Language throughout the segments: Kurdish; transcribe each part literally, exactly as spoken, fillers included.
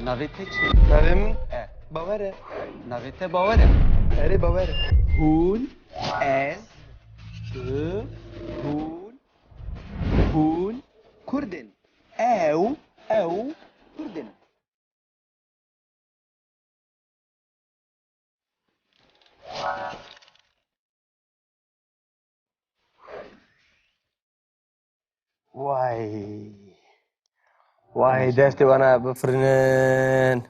Navê te çi? Navê min E. Bawer e. Navê te Bawer e. Erê, Bawer e. Hûn, ez, tu, hûn, hûn Kurd in. Ew, ew Kurd in. Vay. Vay, destê wana bifirinin.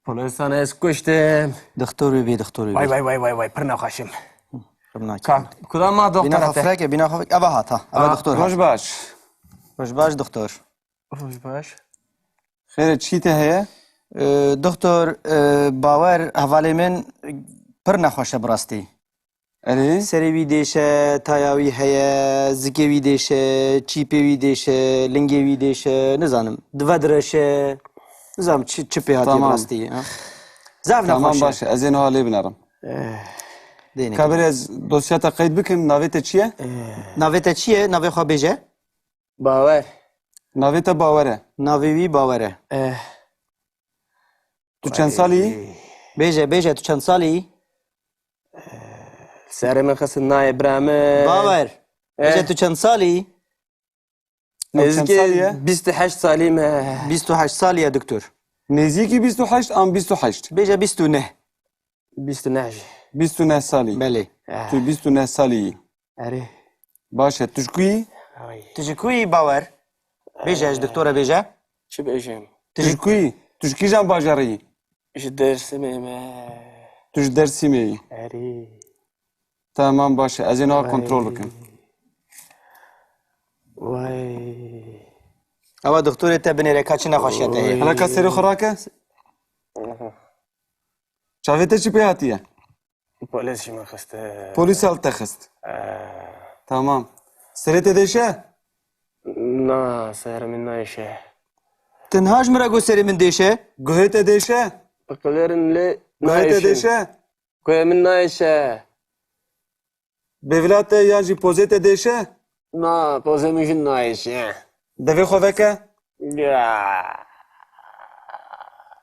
Polisan ez kuştim. Doktor wî bî, doktor wî bî. Vay, vay, vay, vay, vay, pir nexweşim. Xemnakî. Ka, kuda ma doktora te? Bîna xwe fireke, bîna xwe fireke. Eva hat ha. Eva doktor hat. Roj baş. Roj baş, doktor. Roj baş. Xêr e, çi te heye? E, doktor, e, Bawer, hevalê min pir nexweş e bi rastî. Erê? Serê wî dêş e, taya wî heye, zikê wî dêş e, çîpê wî dêş e, lingê wî dêş e, nizanim, divedirêşe. Nizanim çi, çi pê hatiye bi rastî, ha? Zaf nexweş e. Tamam, baş e, ez ê niha lê binerim. Eh, dêne. Ka berê ez dosya te qeyd bikim, navê te çi ye? Navê te çi ye? Navê xwe bêje. Bawer. Navê te Bawer e? Navê wî Bawer e. Eh. Tu çend salî yî? Bêje, bêje, tu çend salî yî? Serê min xistin nayê bira min. Bawer. Eh. Bêje, tu çend salî yî? Ew çend salî ye? Nêzîkî bîst û heşt salî me. Bîst û heşt salî ye, doktor. Nêzîkî bîst û heşt an bîst û heşt? Bêje bîst û neh. Bîst û neh jî. Bîst û neh salî. Belê. Eh. Tu bîst û neh salî yî. Erê. Baş e, tu ji ku yî? Ay. Tu ji ku yî, Bawer? Bêje, ji doktora bêje. Çi bêjim? Tu ji ku yî? Tu ji kîjan bajarê yî? Ji Dêrsimê me. Tu ji Dêrsimê yî? Erê. Tamam, baş e. Ez ê niha kontrol bikim. Vay. Ewa doktorê te binêre, ka çi nexweşiya te heye. Hela ka serê xwe rake. Aha. Çavê te çi pê hatiye? Polîs ji min xiste. Polîs al te xist. Eh. Tamam. Serê te dêşe? Na, serê min nayêşe. Te niha ji min re got serê min dêşe? Guhê te dêşe? Piqilêrin lê nayêşin. Guhê te dêşe? Guhê min nayêşe. Bêvila te yan jî pozê te dêşe? Na, pozê min jî nayêşe. Devê xwe veke. Ya.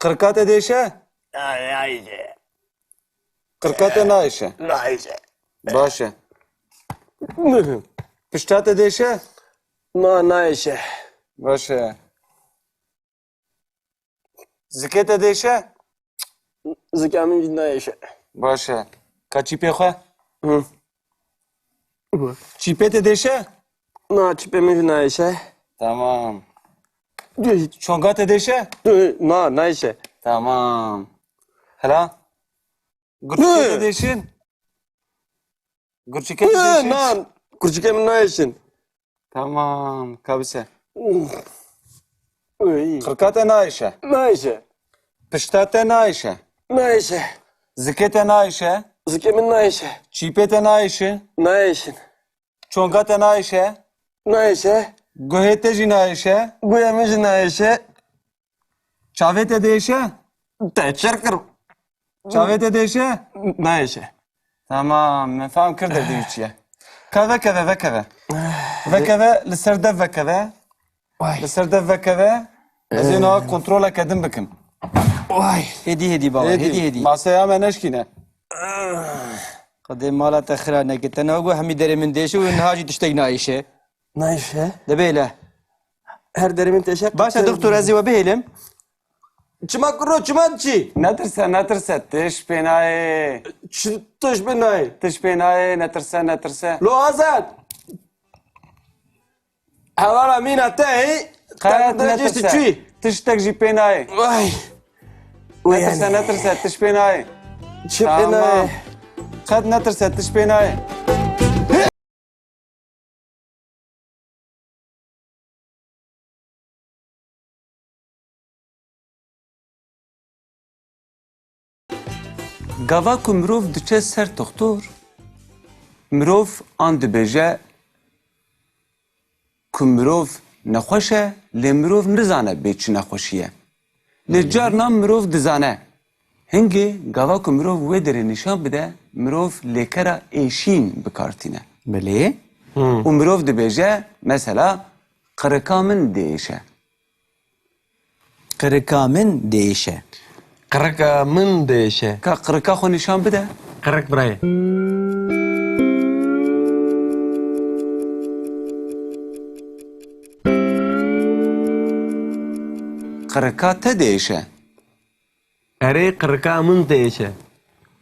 Qirka te dêşe? Ay, ay, de. Qirka te nayêşe? Nayêşe. Baş e. Pişta te dêşe? Na, nayêşe. Baş e. Zikê te dêşe? Zika min jî nayêşe. Baş e. Ka çîpê xwe? Hı. Çîpê te dêşe? Na, çîpê min jî nayêşe. Tamam. Çonga te dêşe? Na, nayêşe. Tamam. Hela? Gurçikê te dêşin? Gurçikê te dêşin? Na, gurçikê min nayêşin. Tamam, kabise. Uy. Qirka te nayêşe? Nayêşe. Pişta te nayêşe? Nayêşe. Zikê te nayêşe? Zikê min nayêşe. Çîpê te nayêşin? Nayêşin. Çonga te nayêşe? Nayêşe. Guhê te jî nayêşe? Guhê min jî nayêşe. Çavê te dêşe? Te çer kir. Çavê te dêşe? Nayêşe. Tamam, me fam kir derdê wî çi ye. Ka vekeve, vekeve. Vekeve, li ser dev vekeve. Vay. Li ser dev vekeve. Ez ê niha kontroleke din bikim. Vay. Hêdî hêdî baba, hêdî hêdî. Maseya me neşkîne. Qedê mala te xira neke. Te niha got hemî derê min dêşe û niha jî tiştek nayêşe. Nayêşe. Dibê le. Her derê min têşe. Baş e, doktor, ez ê we bihêlim. Çima kuro, çima diçî? Netirse, netirse, tiş pê nayê. Çi tiş pê nayê? Tiş pê nayê, netirse, netirse. Lo Azad! Hevala mîna te hî, qet netirse. Tiştek jî pê nayê. Vay. Netirse, netirse, tiş pê nayê. Çi pê nayê? Tamam. Qet netirse, tiş pê nayê. Gava ku mirov diçe ser toxtor, mirov an dibêje ku mirov nexweş e, lê mirov nizane bê çi nexweşî ye. Lê carna mirov dizane. Hingê gava ku mirov wê derê nîşan bide, mirov lêkera êşîn bi kar tîne. Belê. Hı. Û mirov dibêje, mesela, qirika min diêşe. Qirika min diêşe. Qirika min diêşe. Ka qirika xwe nîşan bide. Qirik birayê. Qirika te diêşe. Erê, qirika min diêşe.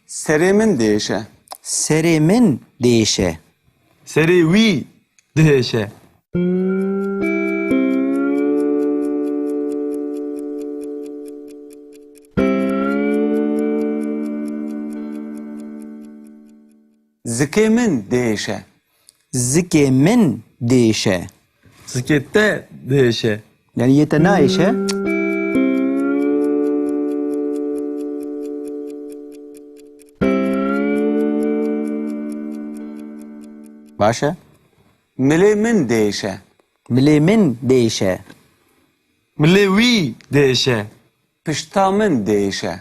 Serê min diêşe. Serê min diêşe. Serê wî diêşe. Zikê min diêşe. Zikê min diêşe. Zikê te diêşe. Yani yê te naêşe. Baş e. Milê min diêşe. Milê min diêşe. Milê wî diêşe. Pişta min diêşe.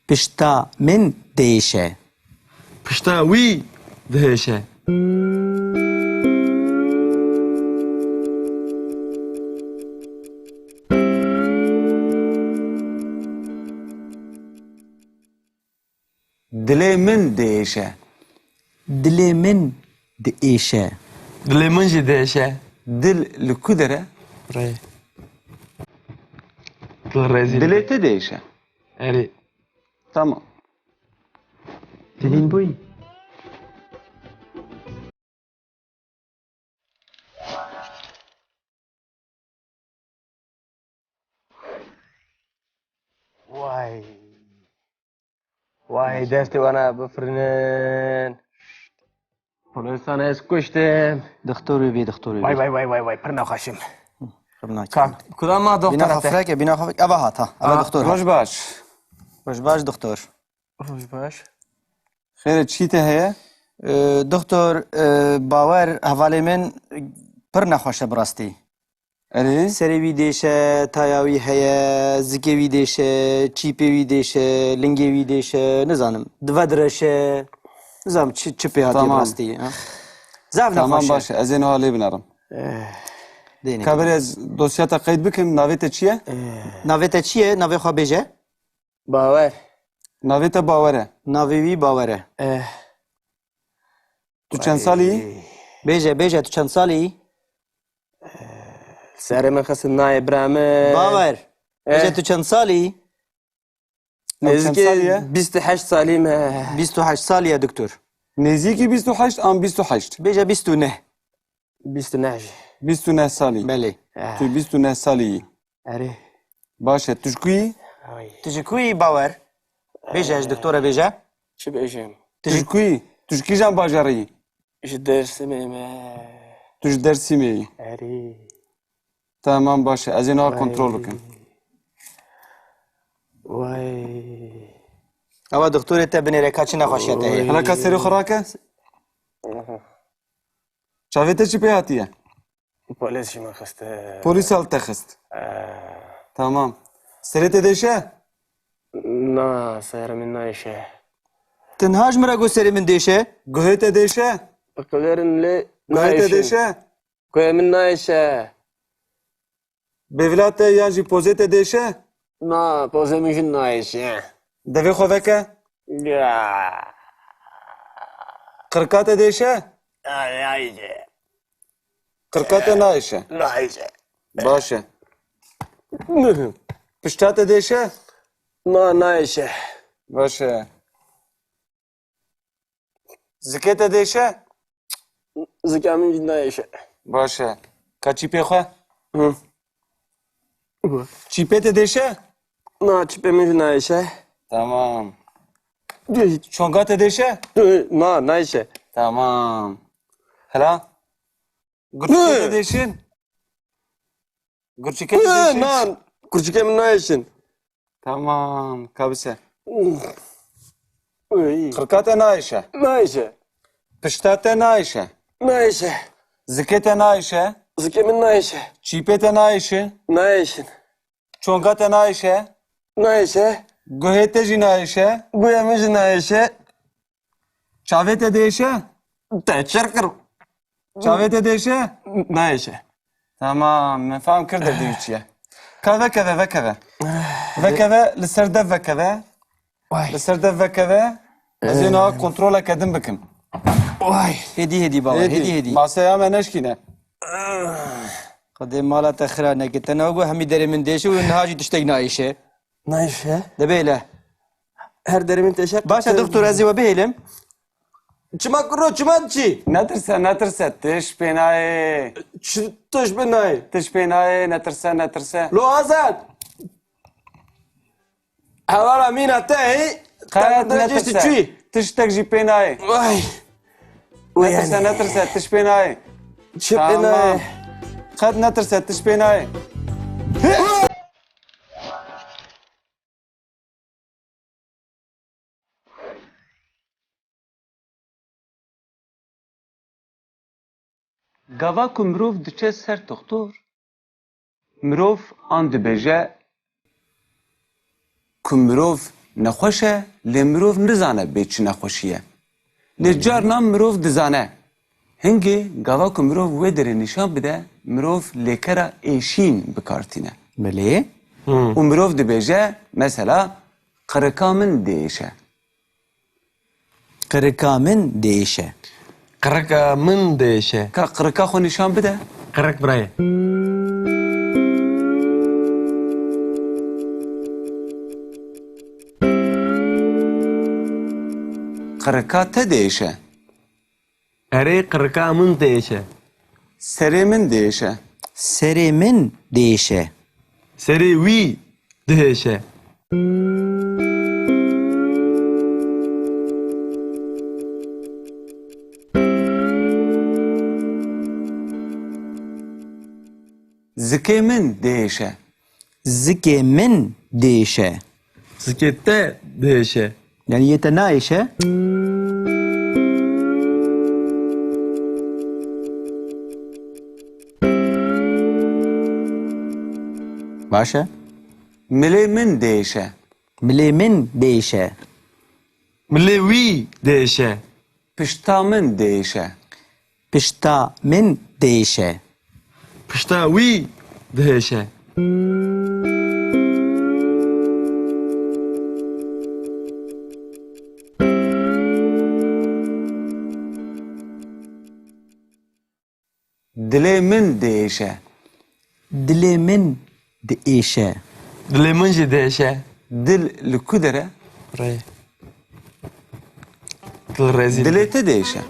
Pişta min diêşe. Pişta wî diêşe. Dilê min diêşe. Dilê min diêşe. Dilê min jî diêşe. Dil li ku der e? Rê. Dil rêzî. Dilê te diêşe. Erê. Tamam. Dilîn bûyî. Way. Way, destê wana bifirinin. Polisan ez kuştim. Doktor wî bî, doktor wî bî. Way, way, way, way, way, pir nexweşim. Pir nakî. Ka, kuda ma doktora te? Bîna xwe fireke, bîna xwe fireke. Eva hat ha. Eva doktor hat. Roj baş. Roj baş, doktor. Roj baş. Xêr e, çi te heye? Ee, doktor, e, Bawer, hevalê min pir nexweş e bi rastî. Erê? Serê wî dêşe, taya wî heye, zikê wî dêşe, çîpê wî dêşe, lingê wî dêşe, nizanim. Dive direşe. Nizanim çi, çi pê hatiye bi rastî, ha? Zaf nexweş e. Tamam, baş e. Ez ê niha lê binerim. Eh, dêne. Ka berê ez dosya te qeyd bikim, navê te çi ye? Navê te çi ye? Navê xwe bêje. Bawer. Navê te Bawer e? Navê wî Bawer e. Eh. Tu çend salî yî? Bêje, bêje, tu çend salî yî? Serê min xistin nayê bira min. Bawer. Eh. Bêje, tu çend salî yî? Ew çend salî ye? Nêzîkî bîst û heşt salî me. Bîst û heşt salî ye, doktor. Nêzîkî bîst û heşt an bîst û heşt? Bêje bîst û neh. Bîst û neh jî. Bîst û neh salî. Belê. Eh. Tu bîst û neh salî yî. Erê. Baş e. Tu ji ku yî? Ay. Tu ji ku yî, Bawer? Bêje, ji doktora bêje. Çi bêjim? Tu ji ku yî? Tu ji kîjan bajarî yî? Ji Dêrsimê me. Tu ji Dêrsimê yî? Erê. Tamam, baş e. Ez ê niha kontrol bikim. Way. Ewa doktorê te binêre ka çi nexweşiya te heye. Hela ka serê xwe rake. Aha. Çavê te çi pê hatiye? Polîs ji min xiste. Polîs al te xist. Eh. Tamam. Serê te dêşe? Na, serê min nayêşe. Tenha ji min re got serê min dêşe? Guhê te dêşe? Qilêrin lê nayêşin. Guhê te dêşe? Guhê min nayêşe. Bêvila te yan jî pozê te dêşe? Na, pozê min jî nayêşe. Devê xwe veke. Ya. Qirika te dêşe? Ay, ay, ay. Qirika te nayêşe? Nayêşe. Baş e. Pişta te dêşe? Na, nayêşe. Baş e. Zikê te dêşe? Zika min jî nayêşe. Baş e. Ka çîpê xwe? Hı. Çîpê te dêşe? Na, çîpê min jî nayêşe. Tamam. Gel. Çonga te dêşe? Na, nayêşe. Tamam. Hela? Gurçikê te dêşin? Gurçikê te dêşin? Na, gurçikê min nayêşin. Tamam, kabise. Uy. Qirka te nayêşe? Nayêşe. Pişta te nayêşe? Nayêşe. Zikê te nayêşe? Zikê min nayêşe. Çîpê te nayêşe? Nayêşin. Çonga te nayêşe? Nayêşe. Guhê te jî nayêşe? Guhê min jî nayêşe. Çavê te diêşe? Te çer kir. Çavê te diêşe? Nayêşe. Tamam, me fam kir derdê wî çi ye. Ka vekeve, vekeve. Vekeve, li ser dev vekeve. Vay. Li ser dev vekeve. Ez ê niha kontroleke din bikim. Vay. Hêdî, hêdî baba, hêdî, hêdî, hêdî. Maseya me neşkîne. Xwedê mala te xira neke. Te niha got hemî derê min diêşe û niha jî tiştek naêşe. Naêşe? De bêle. Her derê min têşe. Baş e, doktor, ez ê we bihêlim. Çima kuro, çima diçî? Netirse, netirse, tiş pê nayê. Çi tiş pê nayê? Tiş pê nayê, netirse, netirse. Lo Azad. Hevala mîna te hê. Qet netirse. Tiştek jî pê nayê. Vay. Netirse, netirse, tiş pê nayê. Çi pê nayê? Tamam. Qet netirse, tiş pê nayê. Gava ku mirov diçe ser toxtor, mirov an dibêje ku mirov nexweş e, lê mirov nizane bê çi nexweşî ye. Lê carna mirov dizane. Hingê gava ku mirov wê derê nîşan bide, mirov lêkera êşîn bi kar tîne. Belê. Û mirov dibêje, mesela, qirika min diêşe. Qirika min diêşe. Qirika min diêşe. Ka qirika xwe nîşan bide. Qirik birayê. Qirika te diêşe. Erê, qirika min diêşe. Serê min diêşe. Serê min diêşe. Serê wî diêşe. Zikê min diêşe. Zikê min diêşe. Zikê te diêşe. Yani yê te naêşe? Baş e. Milê min diêşe. Milê min diêşe. Milê wî diêşe. Pişta min diêşe. Pişta min diêşe. Pişta wî diêşe. Dilê min diêşe. Dilê min diêşe. Dilê min jî diêşe. Dil li ku der e? Rê. Dil rezîl. Dilê te diêşe.